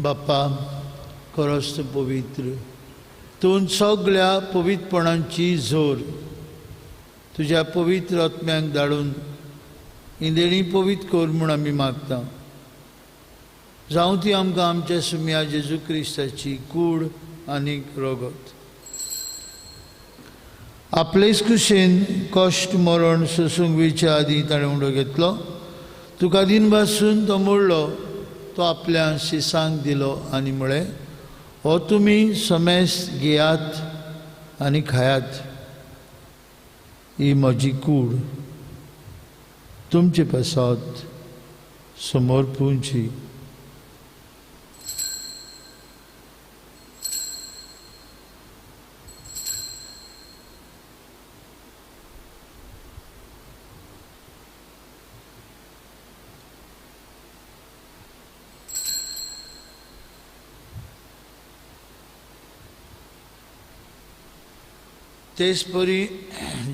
बाप्पा, खरोच तूं पवित्र, तूं सगळ्या पवित्रपणांची जोर. तुज्या पवित्र आत्म्यांक धाडून इंदेणी पवित्र कर म्हूण आमी मागता. जावं ती आमकां आमच्या सुमया जेजू क्रिस्ताची कूड आनी रगत. आपलेच कुशेन कश्ट मरण सोसूंक वयच्या आदीं ताणें उंडो घेतलो. तुका दिन बासून तो मोडलो, तो आपल्या शिसांक दिलो आनी म्हळें, हो तुमी समेस्त घेयात आनी खायात, ही म्हजी कूड तुमचे पासत समर्पूंची. तेच परी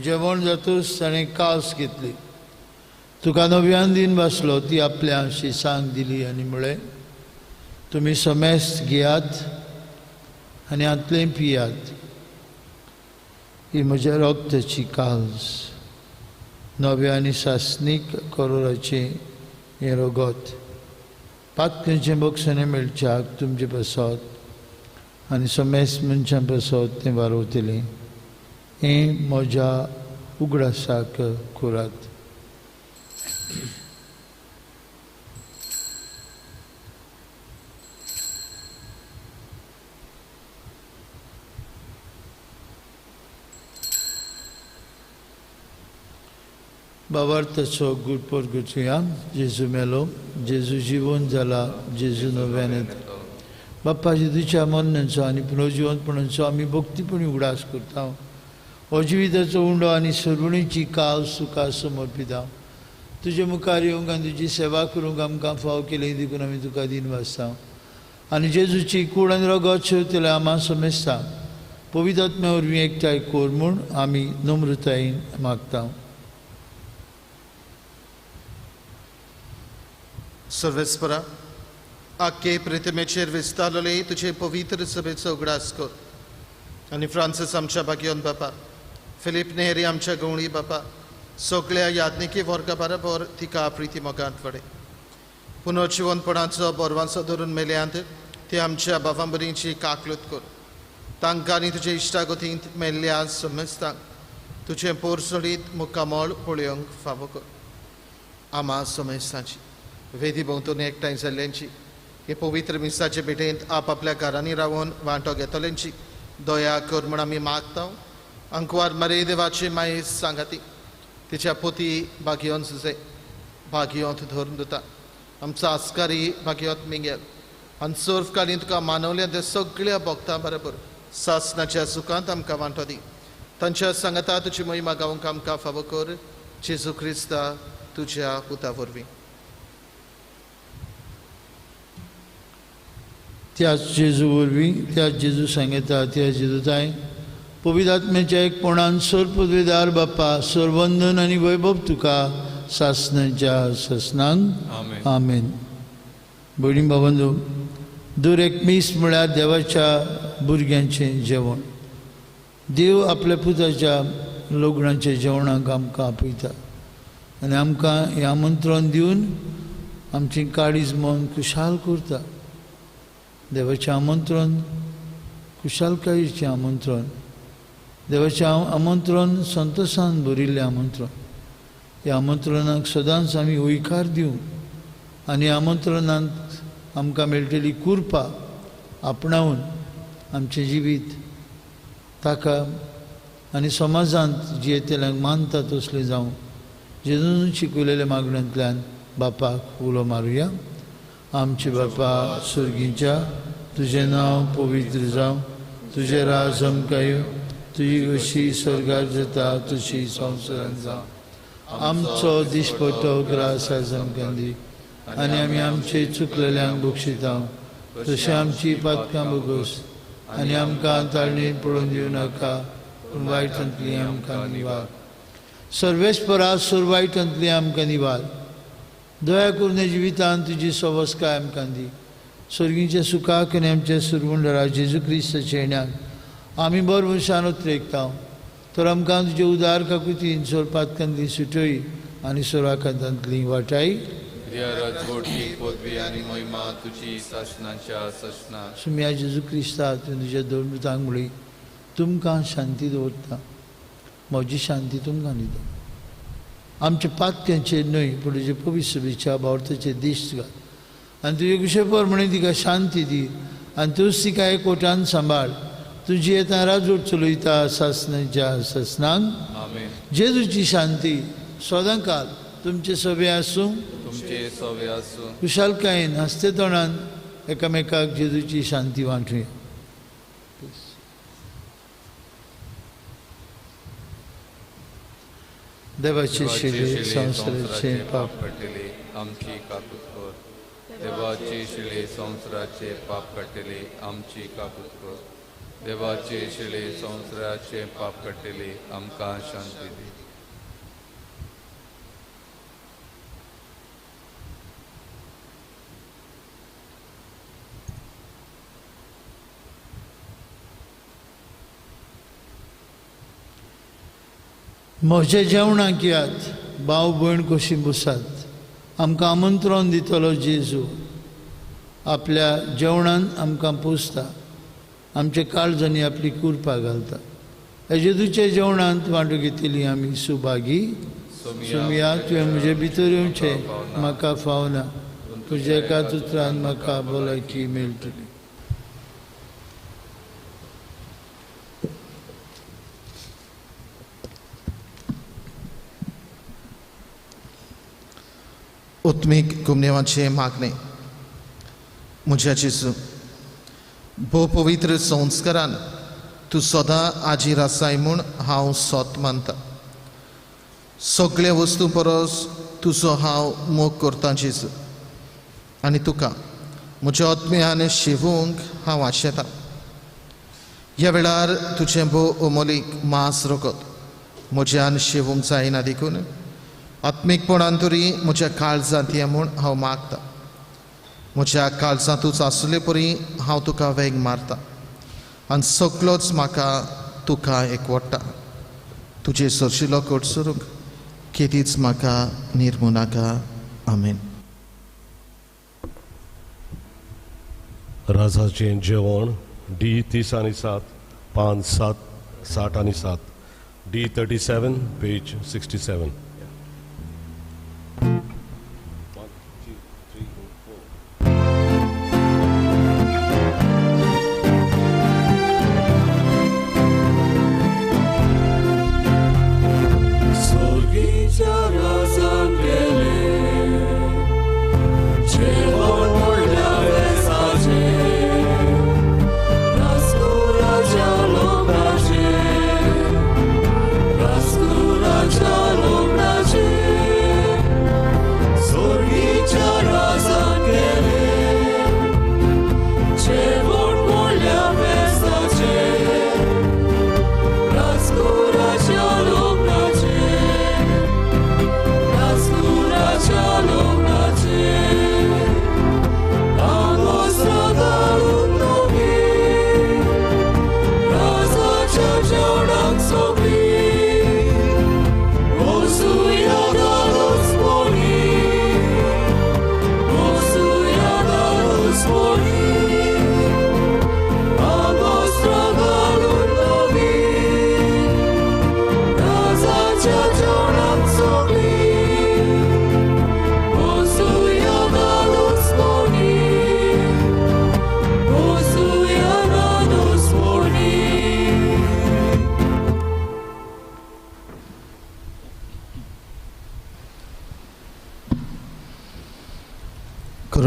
जेवण जातूच ताणें कास घेतली. तुका नव्यान दिन बसलो, ती आपल्या शिसांक दिली आनी म्हळें, तुमी समेस्त घेयात आनी हातलें पियात, ही म्हज्या रक्ताची काल्स, नव्या आनी सासणीक करोराचें हें रगत. पातकांचें बक्षणें मेळच्याक तुमचे पासत आनी समेस्त मनशां पासत तें वारवतलें. हें म्हज्या उगडासाक करात. बाबार्थाचो गुडपोर गुचुया. जेजू मेलो, जेजू जिवन जाला, जेजू नव्यान येता. बाप्पा जेजूच्या मरणाचो आनी पुनर्जिवनपणाचो आमी भक्तीपणी उगडास करता. हो जिविताचो उंडो आनी सर्वणीची काल सुखा समर्पिता. तुजे मुखार येवंक आनी तुजी सेवा करूंक आमकां फाव केली देखून आमी तुका दिन वाचता. आनी जेजूची कूड आनी रगत शेवतले आमा समेस्ता पवित्र आत्म्या वरवीं एकठांय कर म्हूण आमी नम्रतायेन मागता. सर्वेस्परा, आख्खे प्रतिमेचेर विस्तारलेले तुजे पवित्र सभेचो उगडास कर आनी फ्रांसीस आमच्या भाग्योन बापा, फिलीप नेहरी आमच्या गवळी बापा, सगळ्या याज्ञिकी वर्गा बरोबर तिका प्रिती मोगांत वडे. पुनर्जिवनपणाचो बोरवांचो धरून मेल्यांत ते आमच्या बाबां भरींची काकलूत कर. तांकां आनी तुजे इश्टागतींत मेल्ल्या समजतांक तुजें पोरसोडीत मुखामळ पळोवंक फावो कर. आमा समेस्तांची वेदी भोंवतणी एकठांय जाल्ल्यांची, हे पवित्र मिसाचे भेटेंत आपआपल्या घरांनी रावन वांटो घेतल्यांची दया कर म्हूण आमी मागता. अंकवार मरे देवाची माई सांगाती तिच्या पोती भाग्योन सुजे भाग्योंत धरून दिता. आमचो आस्कारी भाग्योत मिंगेल आनी सर्वकालीन तुका मानवल्या त्या सगळ्या भक्तां बरोबर सासनाच्या सुखांत आमकां वांटो दी. तांच्या सांगाता तुजी महिमा गावंक आमकां फावो कर, जेजू क्रिस्ता तुज्या पुता वरवीं. त्याच जेजू वरवीं, त्याच जेजू सांगता, त्या जेजू ताय पवित्र आत्म्याच्या एकपणान सर पदवेदार बाप्पा सरवंदन आनी वैभव तुका सासनाच्या सासनांक आमेन. भयणी भावंदो, दर एक मीस म्हळ्यार देवाच्या भुरग्यांचें जेवण. देव आपल्या पुताच्या लग्नाच्या जेवणाक आमकां आपयता आनी आमकां हें आमंत्रण दिवन आमचें काळीज मन खुशाल करता. देवाचें आमंत्रण खुशालकायेचें आमंत्रण, देवाचें आमंत्रण संतोशान भरिल्लें आमंत्रण. ह्या आमंत्रणाक सदांच आमी हयकार दिवं आनी आमंत्रणांत आमकां मेळटली कृपा आपणावन आमचें जिवीत ताका आनी समाजांत जियेतल्यांक मानता तसलें जावं. जेजून शिकयलेल्या मागण्यांतल्यान बापाक उलो मारुया. आमचे बापा सुर्गीच्या, तुजें नांव पवित्र जावं, तुजें राज आमकां येवं, तुजी कशी स्वर्गार जाता तशी संवसारांत जावं. आमचो दिसपट्टो ग्रास आयज आमकां दी आनी आमी आमचे चुकलेल्यांक बक्षिता तशें आमची पातकां भोगोस आनी आमकां ताळणेन पडून दिवं नाका, पूण वायटांतली आमकां निवार. सर्वेस्परा सर वायटांतली आमकां निवार. दया करून जिवितान तुजी सवस्काय आमकां दी. सर्गीच्या सुखाक आनी आमच्या सुरवंडरा जेजू क्रिस्ताच्या येण्याक आमी बरो मनशान उतरेकता. तर आमकां तुजे उदार काकुतीन सोर पातकांतली सुटय आनी सोराकांतांतली वाटाय. सुम्या जेजू क्रिस्ता, तुवें तुज्या दोन दुतांक म्हणली, तुमकां शांती दवरता, म्हजी शांती तुमकां दिता. आमच्या पातक्यांचेर न्हय पूण तुजे पवित्र सभेच्या भावार्थाचेर दिश्ट घाल आनी तुजे कुशे प्रमाणे तिका शांती दी आनी तूंच तिका एकवटान सांबाळ. तुजी येता राजवट चलयता सासनाच्या सासनांक. जेजूची शांती सदांकाल तुमचे सभे आसूं, खुशालकायेन हांसते तोंडान एकामेकाक जेजूची शांती वांटुया. देवाचे शिले संवसाराचे पाप काडटले आमची काकूत कर. देवाचे शिले संवसाराचे पाप काडटले आमची काकूत कर. देवाचे शिले संवसाराचे पाप काडटले आमकां शांती दी. म्हज्या जेवणाक यात, भाव भयण कशी बसात. आमकां आमंत्रण दितलो जेजू आपल्या जेवणान आमकां पोसता, आमच्या काळजांनी आपली कुरपा घालता. ह्या जेजूच्या जेवणांत वांटो घेतली आमी सुभागी. सुमया, तुवें म्हजे भितर येवचें म्हाका फावना, तुज्या एकाच उतरान म्हाका भलायकी मेळटली. उत्मीक गुमनेवाचें मागणें. म्हज्या जेजू, भोव पवित्र संस्कारान तूं सदां आजीर आसाय म्हूण हांव सोत मानता. सगळ्या वस्तू परस तुजो हांव मोग करतां जेजू, आनी तुका म्हज्या आत्म्यान शिवूंक हांव आशेतां. ह्या वेळार तुजें भोव अमोलीक मांस रगत म्हज्यान शिवूंक जायना देखून आत्मीकपणान तरी म्हज्या काळजांत ये म्हूण हांव मागता. म्हज्या काळजांतूच आसले परी हांव तुका वेग मारता आनी सगलोच म्हाका तुका एकवटा. तुजे सरशिलो कडसरूंक केदीच म्हाका निर्मू नाका. आमेन. राजाचें जेवण डी 30 आनी 7 5 7 60 आनी 7 डी 37 पेज 67.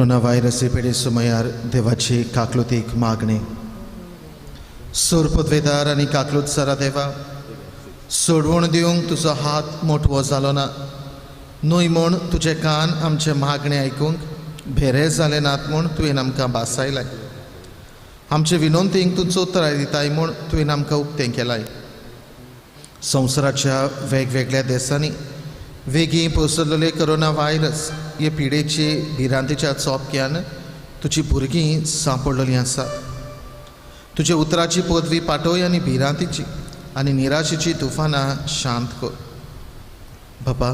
कोरोना व्हायरस पिडे सुमयार देवाची काकलुतीक मागणी. सोर पदवेदार आनी काकलूत सरा देवा, सोडवण दिवंक तुजो हात मोटवो जालो ना न्हय म्हूण तुजे कान आमचे मागणे आयकूंक भेरे जाले नात म्हूण तुवें आमकां भासायलाय. आमचे विनंतींक तूं चोत्राय दिताय म्हूण तुवें आमकां उक्तें केलाय. संवसाराच्या वेगवेगळ्या देशांनी वेगीं पसरलेले कोरोना व्हायरस हे पिडेचे भिरांतेच्या चोपक्यान तुजी भुरगीं सांपडलेलीं आसात. तुज्या उतराची पदवी पाटोय आनी भिरांतीची आनी निराशेची तुफानां शांत कर. बाबा,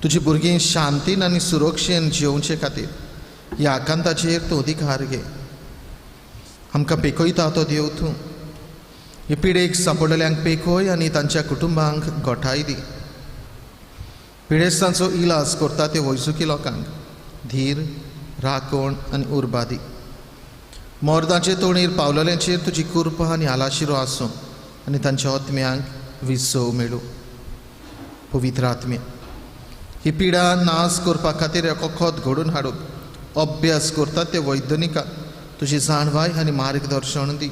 तुजी भुरगीं शांतीन आनी सुरक्षेन जियोवचे खातीर ह्या आकांताचेर तूं अधिकार घे. आमकां पेखयता तो देव तूं. हे पिडेक सांपडलेल्यांक पेखय आनी तांच्या कुटुंबांक गोठाय दी. पिडेस्तांचो इलाज करता ते वैजुकी लोकांक धीर, राखण आनी उर्बा दी. मोर्दाचे तोणीर पावलेल्यांचेर तुजी कृपा आनी आलाशिरो आसूं आनी तांच्या आत्म्यांक विसव मेळूं. पवित्र आत्म्या, ही पिडा नाश करपा खातीर एक वखद घडोवन हाडूंक अभ्यास करतात ते वैज्ञानिकांक तुजी जाणवाय आनी मार्गदर्शन दी.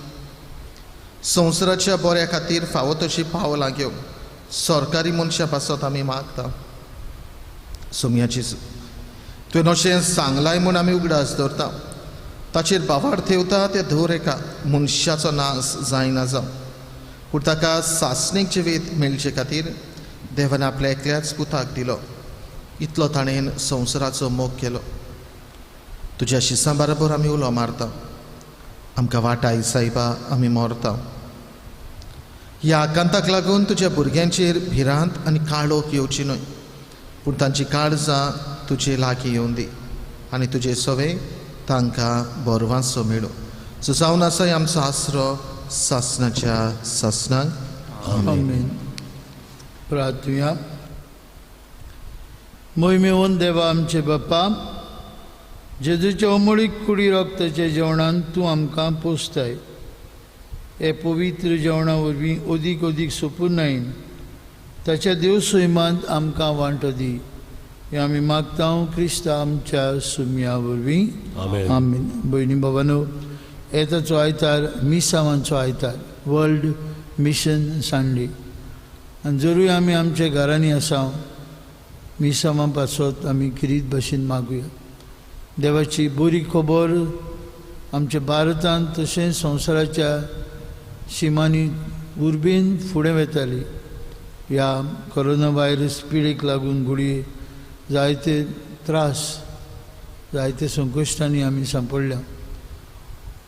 संवसाराच्या बऱ्या खातीर फावो तशी पावलां घेवंक सरकारी मनशां पासत आमी मागता. सोमयाची तुवें अशें सांगलाय म्हूण आमी उगडास दवरता. ताचेर बावार थेवता ते धर एका मनशाचो नाश जायना जावं, पूण ताका सासणीक जिवीत मेळचे खातीर देवान आपल्या एकल्याच पुताक दिलो. इतलो ताणें संवसाराचो मोग केलो. तुज्या शिसां बरोबर आमी उलो मारता. आमकां वाटाय सायबा, आमी मरता. ह्या आकांताक लागून तुज्या भुरग्यांचेर भिरांत आनी काळोख येवची न्हय, पूण तांची काळजां तुजे लागीं येवन दी आनी तुजे सवे तांकां बरवांचो मेळूं. सो जावन आसा आमचो आसरो सासणाच्या सासणाक. आमेन. प्रार्थुया. मोहिमेवन देवा आमचे बापा, जेजूच्या अमोळीक कुडी रक्ताच्या जेवणान तूं आमकां पोसताय. हे पवित्र जेवणा वरवीं अदीक अदीक सोपून ताच्या देव सैमांत आमकां वांटो दी. हें आमी मागता क्रिस्ता आमच्या सुमया वरवीं. आमेन. भयणी बाबानो, येताचो आयतार मिसावांचो आयतार, वर्ल्ड मिशन संडे. आनी जरूय आमी आमच्या घरांनी आसा, मिसावां पासत आमी किरीत भशेन मागुया. देवाची बरी खबर आमच्या भारतांत तशेंच संवसाराच्या शिमांनी उर्बेन फुडें वताली. ह्या कोरोना व्हायरस पिडेक लागून घडये जायते त्रास, जायते संकश्टांनी आमी सांपडल्या,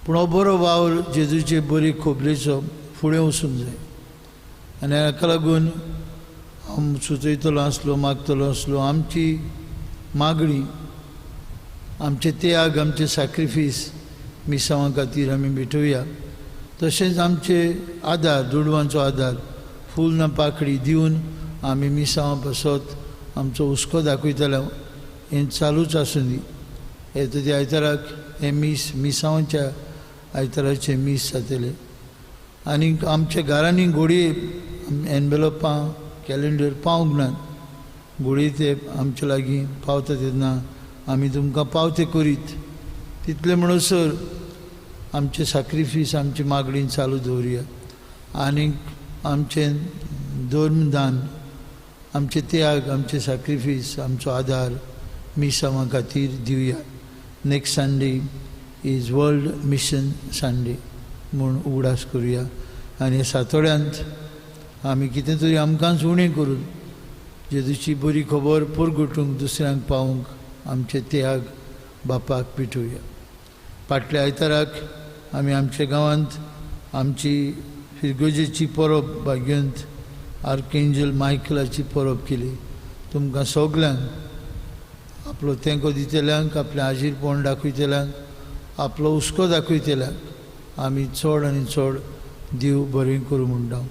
पूण हो बरो वावर जेजूचे बरे खबरेचो फुडें वचूंक जाय. आनी हाका लागून हांव सुचयतलो आसलो, मागतलो आसलो, आमची मागणी, आमचे त्याग, आमचे सॅक्रिफीस मिसांवां खातीर आमी भेटोवया. तशेंच आमचे आदार, दुडवांचो आदार, फूल ना पाकळी दिवन आमी मिसांवां पासत आमचो हुस्को दाखयतले. हें चालूच आसूं दी. येता त्या आयताराक हें मीस, मिसांवाच्या आयताराचें मीस जातलें. आनी आमच्या घरांनी घोडये एनवेलोपां, कॅलेंडर पावंक नात. घोडये ते आमच्या लागीं पावता तेन्ना आमी तुमकां पावते करीत. तितले म्हणसर आमचे सॅक्रिफीस, आमची मागणी चालू दवरुया. आनी आमचें धर्मदान, आमचे त्याग, आमचे सॅक्रिफीस, आमचो आदार मिसांवां खातीर दिवया. Next Sunday is world mission Sunday म्हूण उगडास करुया. आनी सातोड्यांत आमी कितें तरी आमकांच उणें करून जेजूची बरी खबर परगटूंक, दुसऱ्यांक पावोवंक आमचे त्याग बापाक पेटोवया. फाटल्या आयताराक आमी आमच्या गांवांत आमची फिरगोजेची परब, भाग्यंत आर्केंजल मायकलाची परब केली. तुमकां सगल्यांक आपलो तेंको दितल्यांक, आपलें आजीरपण दाखयतल्यांक, आपलो हुस्को दाखयतल्यांक आमी चड आनी चड देव बरें करूं म्हणटा.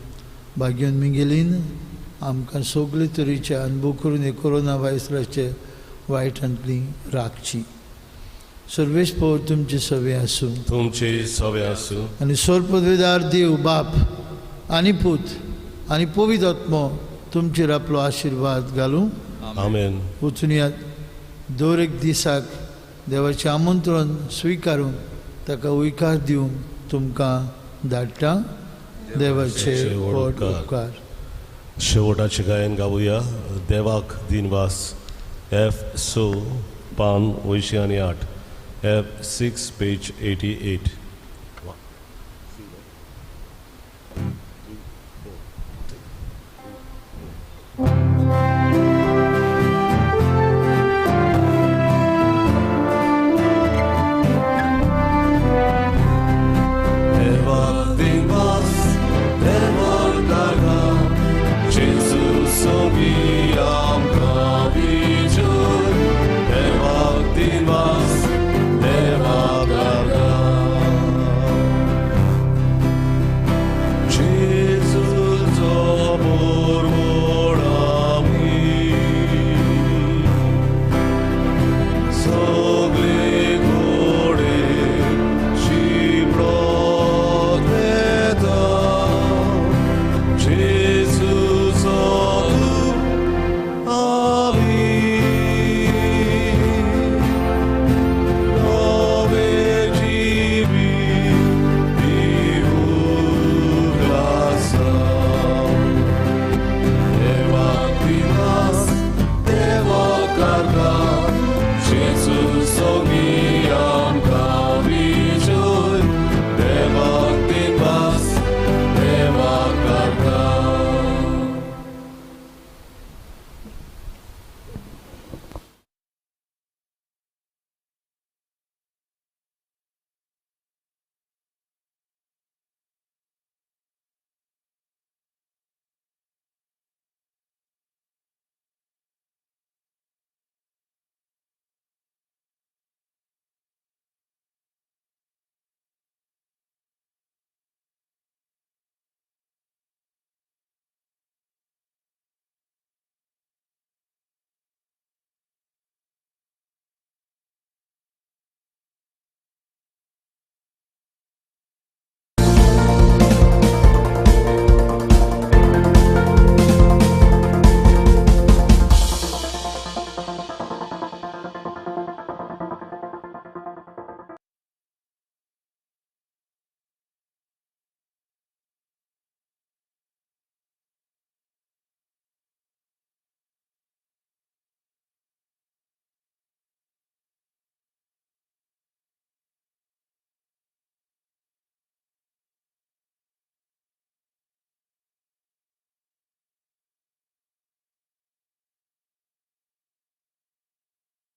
भाग्यन मिगेलीन आमकां सगळे तरेचे अनुभव करून हे कोरोना व्हायरसाचे वायटांतली राखची. सर्वेस्पर तुमचे सवे आसूं. तुमचे सवे आसूं. आनी सर्वपदवीदार देव बाप आनी पूत आनी पवित्र आत्मो तुमचेर आपलो आशिर्वाद घालूं. आमेन. वचून यात. दर एक दिसाक देवाचें आमंत्रण स्विकारून ताका उयकार दिवंक तुमकां धाडटा. देवाचे व्हड उपकार. शेवटाचें गायन गावया देवाक दिनवास, एफ स, पान 88, F 6, page 88.